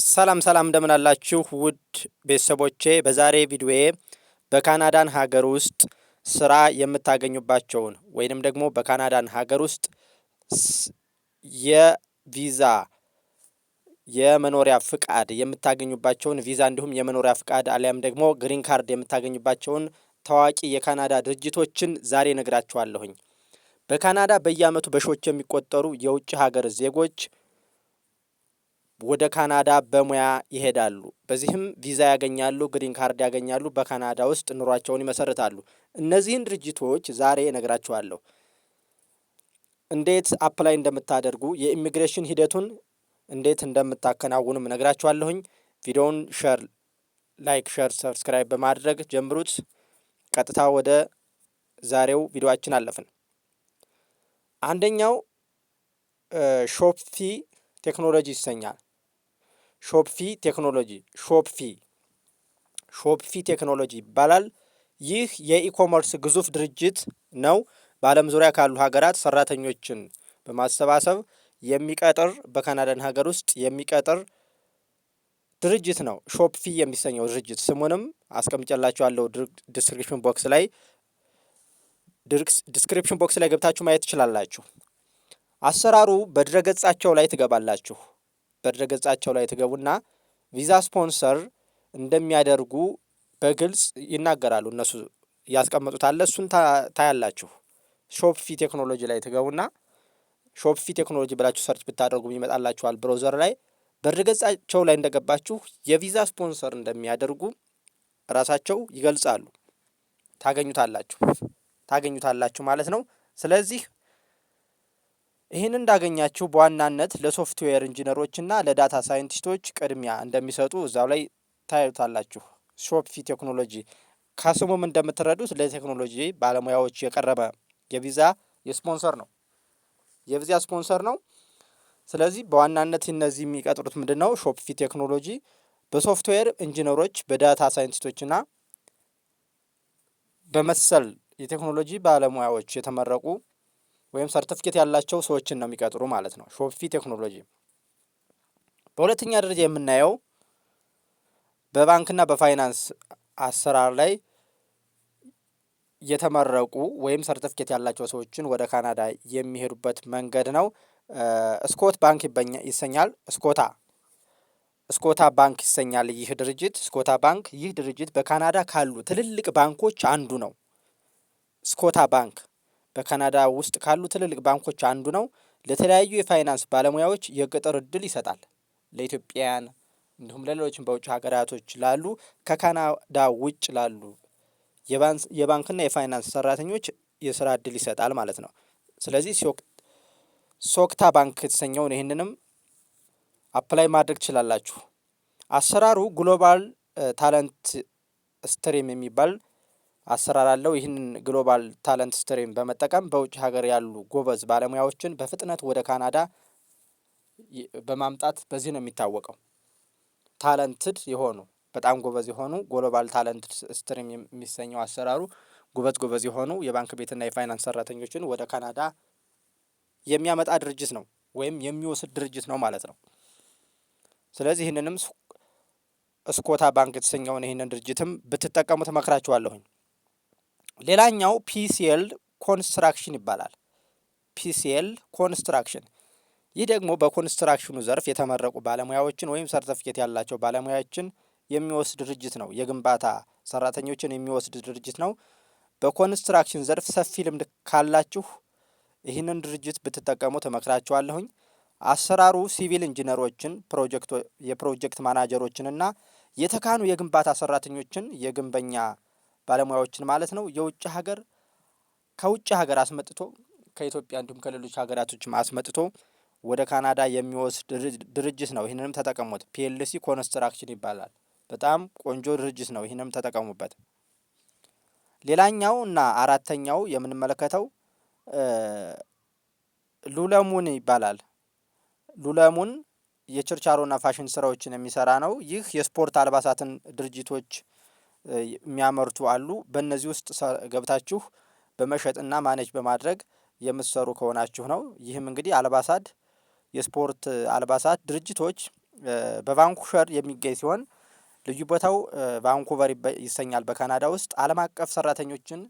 ሰላም ሰላም፣ እንደምን አላችሁ ውድ ቤተሰቦቼ። በዛሬ ቪዲዮዬ በካናዳን ሀገር ውስጥ ስራ የምታገኙባቸውን ወይንም ደግሞ በካናዳን ሀገር ውስጥ የቪዛ፣ የመኖሪያ ፍቃድ የምታገኙባቸውን፣ ቪዛ እንዲሁም የመኖሪያ ፍቃድ አሊያም ደግሞ green card የምታገኙባቸውን ታዋቂ የካናዳ ድርጅቶችን ዛሬ እነግራችኋለሁኝ። በካናዳ በየአመቱ በሺዎች የሚቆጠሩ የውጭ ሀገር ዜጎች ወደ ካናዳ በሙያ ይሄዳሉ። በዚህም ቪዛ ያገኛሉ፣ green card ያገኛሉ፣ በካናዳ ውስጥ ኑሯቸውን ይመሰርታሉ። እነዚህን ድርጅቶች ዛሬ እነግራችኋለሁ። እንዴት apply እንደምታደርጉ፣ የኢሚግሬሽን ሂደቱን እንዴት እንደምታከናውኑም እነግራችኋለሁኝ። ቪዲዮውን share፣ like፣ share፣ subscribe በማድረግ ጀምሩት። ቀጥታ ወደ ዛሬው ቪዲዮአችን አለፍን። አንደኛው Shopify Technology ይሰኛል። Shopify Technology፣ Shopify Technology ይባላል። ይህ የ e-commerce ግዙፍ ድርጅት ነው። በዓለም ዙሪያ ካሉ ሀገራት ሰራተኞችን በማሰባሰብ የሚቀጥር፣ በካናዳን ሀገር ውስጥ የሚቀጥር ድርጅት ነው። Shopify የሚሰኘው ድርጅት ስሙንም አስቀምጨላችኋለሁ description box ላይ፣ description box ላይ ገብታችሁ ማየት ትችላላችሁ። አሰራሩ በድረገጻቸው ላይ ትገባላችሁ። በድረገጻቸው ላይ ትገቡና ቪዛ ስፖንሰር እንደሚያደርጉ በግልጽ ይናገራሉ። እነሱ ያስቀመጡት አለ፣ እሱን ታያላችሁ። Shopify Technology ላይ ትገቡና Shopify Technology ብላችሁ search ብታደርጉ ይመጣላችኋል browser ላይ። በድረገጻቸው ላይ እንደገባችሁ የቪዛ ስፖንሰር እንደሚያደርጉ ራሳቸው ይገልጻሉ። ታገኙታላችሁ ማለት ነው። ስለዚህ ይህን እንዳገኛችሁ በዋናነት ለሶፍትዌር ኢንጂነሮችና ለ data ሳይንቲስቶች ቅድሚያ እንደሚሰጡ እዛው ላይ ታዩታላችሁ። Shopify Technology ከስሙም እንደምትረዱት ለቴክኖሎጂ ባለሙያዎች የቀረበ የቪዛ የስፖንሰር ነው። የቪዛ ስፖንሰር ነው። ስለዚህ በዋናነት እነዚህ የሚቀጥሩት ምንድን ነው? Shopify Technology በሶፍትዌር ኢንጂነሮች፣ በ data ሳይንቲስቶችና በመሰል የቴክኖሎጂ ባለሙያዎች የተመረቁ ወይም ሰርቲፊኬት ያላቸው ሰዎችን ነው የሚቀጥሩ ማለት ነው። Shopify Technology። በሁለተኛ ደረጃ የምናየው በባንክና በፋይናንስ አሰራር ላይ የተመረቁ ወይም ሰርቲፊኬት ያላቸው ሰዎችን ወደ ካናዳ የሚሄዱበት መንገድ ነው። Scotiabank ይሰኛል። Scotiabank ይሰኛል ይህ ድርጅት፣ Scotiabank። ይህ ድርጅት በካናዳ ካሉ ትልልቅ ባንኮች አንዱ ነው። Scotiabank በካናዳ ውስጥ ካሉ ትልልቅ ባንኮች አንዱ ነው። ለተለያዩ የፋይናንስ ባለሙያዎች የቅጥር እድል ይሰጣል። ለኢትዮጵያውያን እንዲሁም ለሌሎችም በውጭ ሀገራቶች ላሉ፣ ከካናዳ ውጭ ላሉ የባንክና የፋይናንስ ሰራተኞች የስራ እድል ይሰጣል ማለት ነው። ስለዚህ Scotiabank የተሰኘውን ይህንንም apply ማድረግ ትችላላችሁ። አሰራሩ Global Talent Stream የሚባል አሰራር አለው። ይህንን Global Talent Stream በመጠቀም በውጭ ሀገር ያሉ ጎበዝ ባለሙያዎችን በፍጥነት ወደ ካናዳ በማምጣት በዚህ ነው የሚታወቀው። Talented የሆኑ፣ በጣም ጎበዝ የሆኑ፣ Global Talent Stream የሚሰኘው አሰራሩ ጎበዝ ጎበዝ የሆኑ የባንክ ቤትና የፋይናንስ ሰራተኞችን ወደ ካናዳ የሚያመጣ ድርጅት ነው ወይም የሚወስድ ድርጅት ነው ማለት ነው። ስለዚህ ይህንንም Scotiabank የተሰኘውን ይህንን ድርጅትም ብትጠቀሙ እመክራችኋለሁኝ። ሌላኛው PCL Construction ይባላል። PCL Construction፣ ይህ ደግሞ በኮንስትራክሽኑ ዘርፍ የተመረቁ ባለሙያዎችን ወይም ሰርተፊኬት ያላቸው ባለሙያዎችን የሚወስድ ድርጅት ነው። የግንባታ ሰራተኞችን የሚወስድ ድርጅት ነው። በኮንስትራክሽን ዘርፍ ሰፊ ልምድ ካላችሁ ይህንን ድርጅት ብትጠቀሙ እመክራችኋለሁኝ። አሰራሩ ሲቪል ኢንጂነሮችን፣ የፕሮጀክት ማናጀሮችንና የተካኑ የግንባታ ሰራተኞችን፣ የግንበኛ ባለሙያዎችን ማለት ነው፣ የውጭ ሀገር ከውጭ ሀገር አስመጥቶ፣ ከኢትዮጵያ እንዲሁም ከሌሎች ሀገራቶችም አስመጥቶ ወደ ካናዳ የሚወስድ ድርጅት ነው። ይህንንም ተጠቀሙት። PLC Construction ይባላል። በጣም ቆንጆ ድርጅት ነው። ይህንንም ተጠቀሙበት። ሌላኛው እና አራተኛው የምንመለከተው Lululemon ይባላል። Lululemon የችርቻሮና ፋሽን ስራዎችን የሚሰራ ነው። ይህ የስፖርት አልባሳትን ድርጅቶች የሚያመርቱ አሉ። በእነዚህ ውስጥ ገብታችሁ በመሸጥና manage በማድረግ የምትሰሩ ከሆናችሁ ነው። ይህም እንግዲህ አልባሳት፣ የስፖርት አልባሳት ድርጅቶች በቫንኩቨር የሚገኝ ሲሆን ልዩ ቦታው ቫንኩቨር ይሰኛል። በካናዳ ውስጥ ዓለም አቀፍ ሰራተኞችን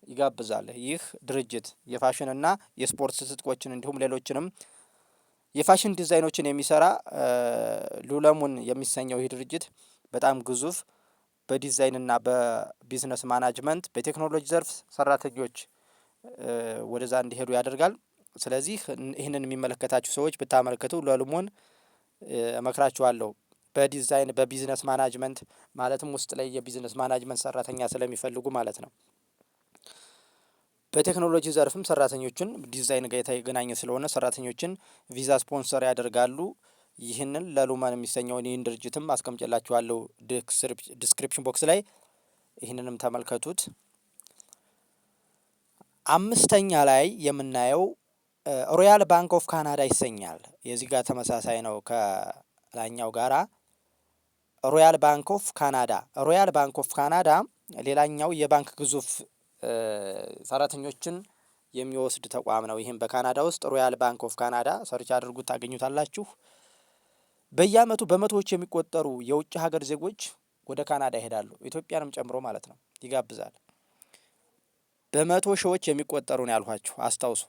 ይጋብዛል። ይህ ድርጅት የፋሽንና የስፖርት ትጥቆችን እንዲሁም ሌሎችንም የፋሽን ዲዛይኖችን የሚሰራ ሉለሙን የሚሰኘው ይህ ድርጅት በጣም ግዙፍ በዲዛይንና በ business management በቴክኖሎጂ ዘርፍ ሰራተኞች ወደዛ እንዲሄዱ ያደርጋል። ስለዚህ ይህንን የሚመለከታችሁ ሰዎች ብታመለክቱ ለሉሞን እመክራችኋለሁ። በ design፣ በ business management ማለትም ውስጥ ላይ የ business management ሰራተኛ ስለሚፈልጉ ማለት ነው። በቴክኖሎጂ ዘርፍም ሰራተኞችን ዲዛይን ጋር የተገናኘ ስለሆነ ሰራተኞችን ቪዛ ስፖንሰር ያደርጋሉ። ይህንን ለሉመን የሚሰኘውን ይህን ድርጅትም አስቀምጬላችኋለሁ description box ላይ፣ ይህንንም ተመልከቱት። አምስተኛ ላይ የምናየው Royal Bank of Canada ይሰኛል። የዚህ ጋር ተመሳሳይ ነው ከላይኛው ጋራ። Royal Bank of Canada፣ Royal Bank of Canada ሌላኛው የባንክ ግዙፍ ሰራተኞችን የሚወስድ ተቋም ነው። ይህም በካናዳ ውስጥ Royal Bank of Canada search አድርጉት ታገኙታላችሁ። በየአመቱ በመቶዎች የሚቆጠሩ የውጭ ሀገር ዜጎች ወደ ካናዳ ይሄዳሉ፣ ኢትዮጵያንም ጨምሮ ማለት ነው። ይጋብዛል። በመቶ ሺዎች የሚቆጠሩ ነው ያልኋችሁ፣ አስታውሱ።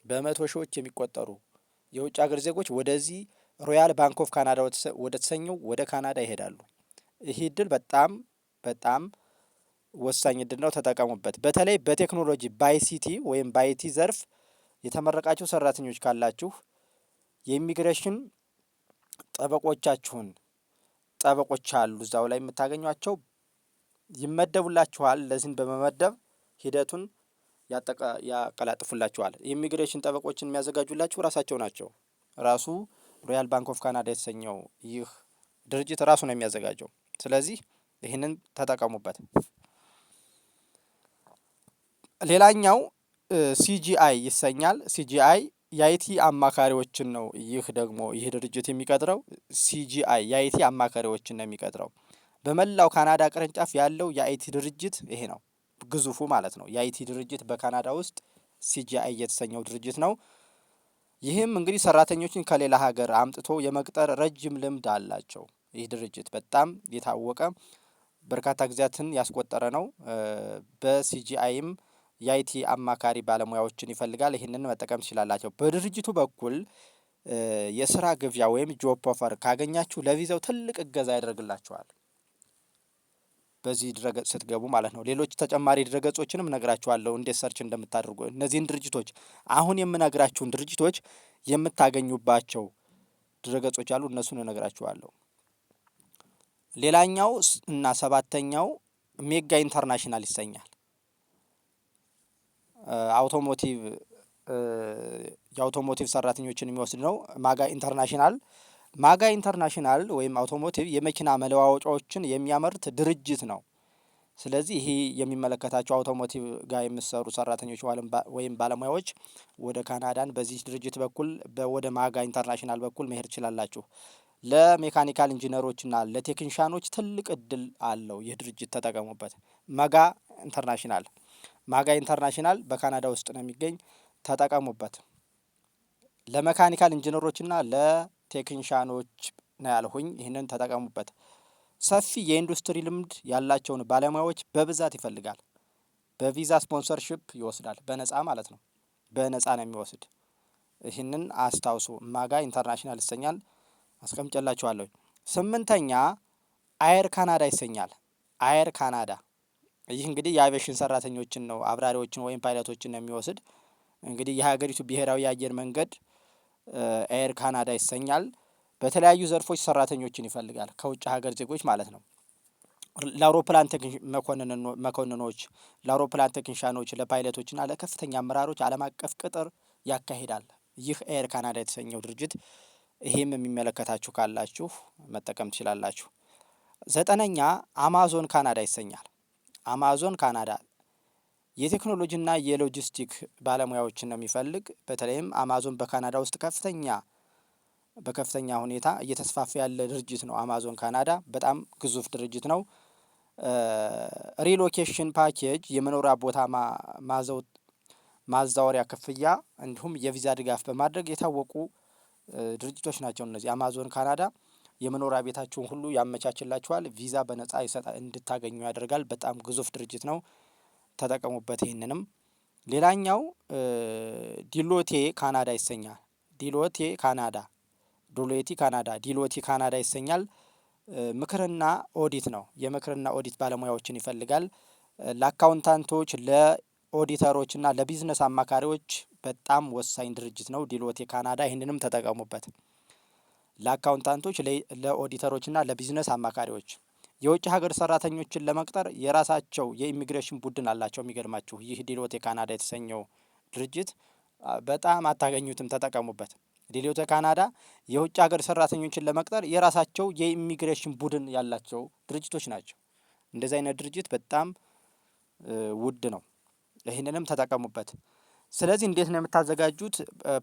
በመቶ ሺዎች የሚቆጠሩ የውጭ ሀገር ዜጎች ወደዚህ Royal Bank of Canada ወደ ተሰኘው ወደ ካናዳ ይሄዳሉ። ይህ እድል በጣም በጣም ወሳኝ እድል ነው፣ ተጠቀሙበት። በተለይ በቴክኖሎጂ፣ በ ICT ወይም በ IT ዘርፍ የተመረቃችሁ ሰራተኞች ካላችሁ የኢሚግሬሽን ጠበቆቻችሁን፣ ጠበቆች አሉ እዛው ላይ የምታገኟቸው፣ ይመደቡላችኋል። ለዚህም በመመደብ ሂደቱን ያቀላጥፉላችኋል። የኢሚግሬሽን ጠበቆችን የሚያዘጋጁላችሁ ራሳቸው ናቸው። ራሱ Royal Bank of Canada የተሰኘው ይህ ድርጅት ራሱ ነው የሚያዘጋጀው። ስለዚህ ይህንን ተጠቀሙበት። ሌላኛው CGI ይሰኛል። CGI የ IT አማካሪዎችን ነው። ይህ ደግሞ ይህ ድርጅት የሚቀጥረው CGI የ IT አማካሪዎችን ነው የሚቀጥረው። በመላው ካናዳ ቅርንጫፍ ያለው የ IT ድርጅት ይሄ ነው፣ ግዙፉ ማለት ነው። የ IT ድርጅት በካናዳ ውስጥ CGI የተሰኘው ድርጅት ነው። ይህም እንግዲህ ሰራተኞችን ከሌላ ሀገር አምጥቶ የመቅጠር ረጅም ልምድ አላቸው። ይህ ድርጅት በጣም የታወቀ በርካታ ጊዜያትን ያስቆጠረ ነው። በ CGI ም የ IT አማካሪ ባለሙያዎችን ይፈልጋል። ይህንን መጠቀም ትችላላችሁ። በድርጅቱ በኩል የስራ ግብዣ ወይም job offer ካገኛችሁ ለቪዛው ትልቅ እገዛ ያደርግላችኋል። በዚህ ድረገጽ ስትገቡ ማለት ነው። ሌሎች ተጨማሪ ድረገጾችንም እነግራችኋለሁ እንዴት search እንደምታደርጉ። እነዚህን ድርጅቶች፣ አሁን የምነግራችሁን ድርጅቶች የምታገኙባቸው ድረገጾች አሉ። እነሱን እነግራችኋለሁ። ሌላኛው እና ሰባተኛው Mega International ይሰኛል። Automotive፣ የ automotive ሰራተኞችን የሚወስድ ነው። Mega International፣ Mega International ወይም automotive የመኪና መለዋወጫዎችን የሚያመርት ድርጅት ነው። ስለዚህ ይሄ የሚመለከታቸው automotive ጋር የሚሰሩ ሰራተኞች ወይም ባለሙያዎች ወደ ካናዳን በዚህ ድርጅት በኩል ወደ Mega International በኩል መሄድ ትችላላችሁ። ለ mechanical ኢንጂነሮችና ለቴክኒሻኖች ትልቅ እድል አለው ይህ ድርጅት፣ ተጠቀሙበት። Mega International፣ Mega International በካናዳ ውስጥ ነው የሚገኝ፣ ተጠቀሙበት። ለ mechanical ኢንጂነሮችና ለቴክኒሻኖች ነው ያልሁኝ። ይህንን ተጠቀሙበት። ሰፊ የኢንዱስትሪ ልምድ ያላቸውን ባለሙያዎች በብዛት ይፈልጋል። በቪዛ sponsorship ይወስዳል፣ በነፃ ማለት ነው። በነፃ ነው የሚወስድ። ይህንን አስታውሱ። Mega International ይሰኛል። አስቀምጨላችኋለሁ። ስምንተኛ Air Canada ይሰኛል። Air Canada ይህ እንግዲህ የአቪዬሽን ሰራተኞችን ነው፣ አብራሪዎችን ወይም ፓይለቶችን ነው የሚወስድ። እንግዲህ የሀገሪቱ ብሔራዊ የአየር መንገድ Air Canada ይሰኛል። በተለያዩ ዘርፎች ሰራተኞችን ይፈልጋል፣ ከውጭ ሀገር ዜጎች ማለት ነው። ለአውሮፕላን መኮንኖች፣ ለአውሮፕላን ቴክኒሻኖች፣ ለፓይለቶችና ለከፍተኛ አመራሮች ዓለም አቀፍ ቅጥር ያካሂዳል። ይህ Air Canada የተሰኘው ድርጅት ይሄም የሚመለከታችሁ ካላችሁ መጠቀም ትችላላችሁ። ዘጠነኛ Amazon Canada ይሰኛል። Amazon Canada የቴክኖሎጂና የሎጂስቲክ ባለሙያዎችን ነው የሚፈልግ። በተለይም አማዞን በካናዳ ውስጥ በከፍተኛ ሁኔታ እየተስፋፋ ያለ ድርጅት ነው። Amazon Canada በጣም ግዙፍ ድርጅት ነው። Relocation package፣ የመኖሪያ ቦታ ማዛወሪያ ክፍያ እንዲሁም የቪዛ ድጋፍ በማድረግ የታወቁ ድርጅቶች ናቸው። እነዚህ Amazon Canada የመኖሪያ ቤታችሁን ሁሉ ያመቻችላችኋል። ቪዛ በነጻ ይሰጣ እንድታገኙ ያደርጋል። በጣም ግዙፍ ድርጅት ነው። ተጠቀሙበት ይህንንም። ሌላኛው Deloitte ካናዳ ይሰኛል። Deloitte ካናዳ፣ Deloitte ካናዳ፣ Deloitte ካናዳ ይሰኛል። ምክርና ኦዲት ነው። የምክርና ኦዲት ባለሙያዎችን ይፈልጋል። ለ accountant ኦች፣ ለኦዲተሮች እና ለቢዝነስ አማካሪዎች በጣም ወሳኝ ድርጅት ነው Deloitte ካናዳ። ይህንንም ተጠቀሙበት። ለ accountant ኦች፣ ለኦዲተሮች እና ለቢዝነስ አማካሪዎች የውጭ ሀገር ሰራተኞችን ለመቅጠር የራሳቸው የኢሚግሬሽን ቡድን አላቸው። የሚገርማችሁ ይህ Deloitte ካናዳ የተሰኘው ድርጅት በጣም አታገኙትም፣ ተጠቀሙበት። Deloitte ካናዳ የውጭ ሀገር ሰራተኞችን ለመቅጠር የራሳቸው የኢሚግሬሽን ቡድን ያላቸው ድርጅቶች ናቸው። እንደዚህ አይነት ድርጅት በጣም ውድ ነው። ይህንንም ተጠቀሙበት። ስለዚህ እንዴት ነው የምታዘጋጁት?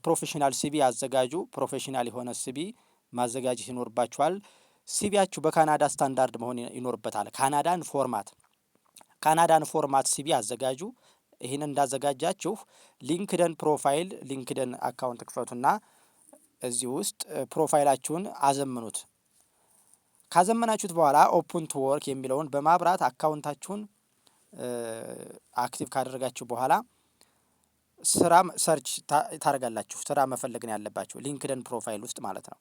Professional CV አዘጋጁ። Professional የሆነ CV ማዘጋጀት ይኖርባችኋል። CV ያችሁ በካናዳ ስታንዳርድ መሆን ይኖርበታል። Canadian format CV አዘጋጁ። ይህንን እንዳዘጋጃችሁ LinkedIn profile፣ LinkedIn account ክፈቱና እዚህ ውስጥ profile ኣችሁን አዘምኑት። ካዘመናችሁት በኋላ open to work የሚለውን በማብራት account ኣችሁን active ካደረጋችሁ በኋላ ስራ search ታደርጋላችሁ። ስራ መፈለግ ነው ያለባችሁ LinkedIn profile ውስጥ ማለት ነው።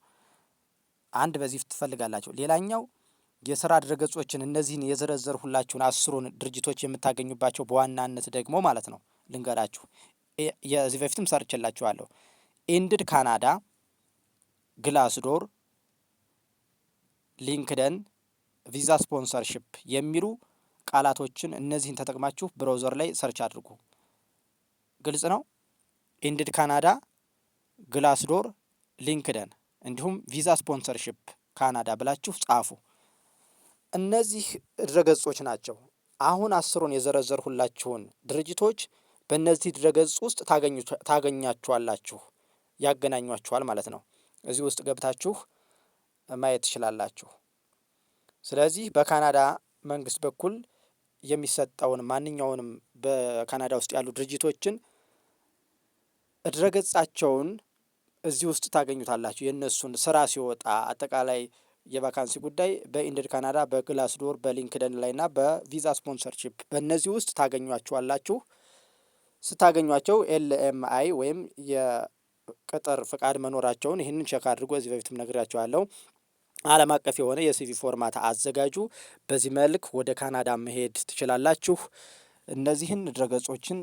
አንድ በዚህ ትፈልጋላችሁ። ሌላኛው የስራ ድረገጾችን፣ እነዚህን የዘረዘርሁላችሁን 10ሩን ድርጅቶች የምታገኙባቸው በዋናነት ደግሞ ማለት ነው ልንገራችሁ። የዚህ በፊትም ሰርቼላችኋለሁ። Indeed ካናዳ፣ Glassdoor፣ LinkedIn፣ visa sponsorship የሚሉ ቃላቶችን እነዚህን ተጠቅማችሁ browser ላይ search አድርጉ። ግልጽ ነው። Indeed ካናዳ፣ Glassdoor፣ LinkedIn እንዲሁም visa sponsorship ካናዳ ብላችሁ ጻፉ። እነዚህ ድረገጾች ናቸው። አሁን 10ሩን የዘረዘርሁላችሁን ድርጅቶች በእነዚህ ድረገጽ ውስጥ ታገኛችኋላችሁ፣ ያገናኟችኋል ማለት ነው። እዚህ ውስጥ ገብታችሁ ማየት ትችላላችሁ። ስለዚህ በካናዳ መንግስት በኩል የሚሰጠውን ማንኛውንም በካናዳ ውስጥ ያሉ ድርጅቶችን ድረገጻቸውን እዚህ ውስጥ ታገኙታላችሁ። የእነሱን ስራ ሲወጣ አጠቃላይ የ vacancy ጉዳይ በ Indeed ካናዳ፣ በ Glassdoor፣ በ LinkedIn ላይ ና በ visa sponsorship በእነዚህ ውስጥ ታገኟቸዋላችሁ። ስታገኟቸው LMIA ወይም የቅጥር ፍቃድ መኖራቸውን ይህንን check አድርጎ እዚህ በፊትም ነግሬያችኋለሁ። ዓለም አቀፍ የሆነ የ CV format አዘጋጁ። በዚህ መልክ ወደ ካናዳ መሄድ ትችላላችሁ። እነዚህን ድረገጾችን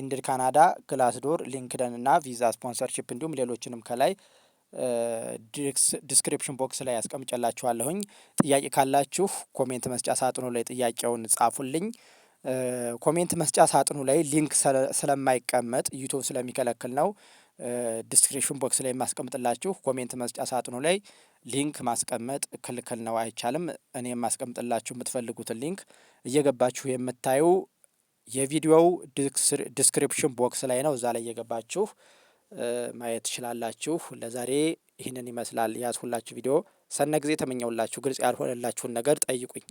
Indeed ካናዳ፣ Glassdoor፣ LinkedIn እና visa sponsorship እንዲሁም ሌሎችንም ከላይ description box ላይ አስቀምጬላችኋለሁኝ። ጥያቄ ካላችሁ comment መስጫ ሳጥኑ ላይ ጥያቄውን ጻፉልኝ። Comment መስጫ ሳጥኑ ላይ link ስለማይቀመጥ YouTube ስለሚከለክል ነው description box ላይ የማስቀምጥላችሁ። Comment መስጫ ሳጥኑ ላይ link ማስቀመጥ ክልክል ነው፣ አይቻልም። እኔ የማስቀምጥላችሁ የምትፈልጉትን link እየገባችሁ የምታዩ የቪዲዮው description box ላይ ነው። እዛ ላይ እየገባችሁ ማየት ትችላላችሁ። ለዛሬ ይህንን ይመስላል ያዝሁላችሁ ቪዲዮ። ሰናይ ጊዜ ተመኘሁላችሁ። ግልጽ ያልሆነላችሁን ነገር ጠይቁኝ።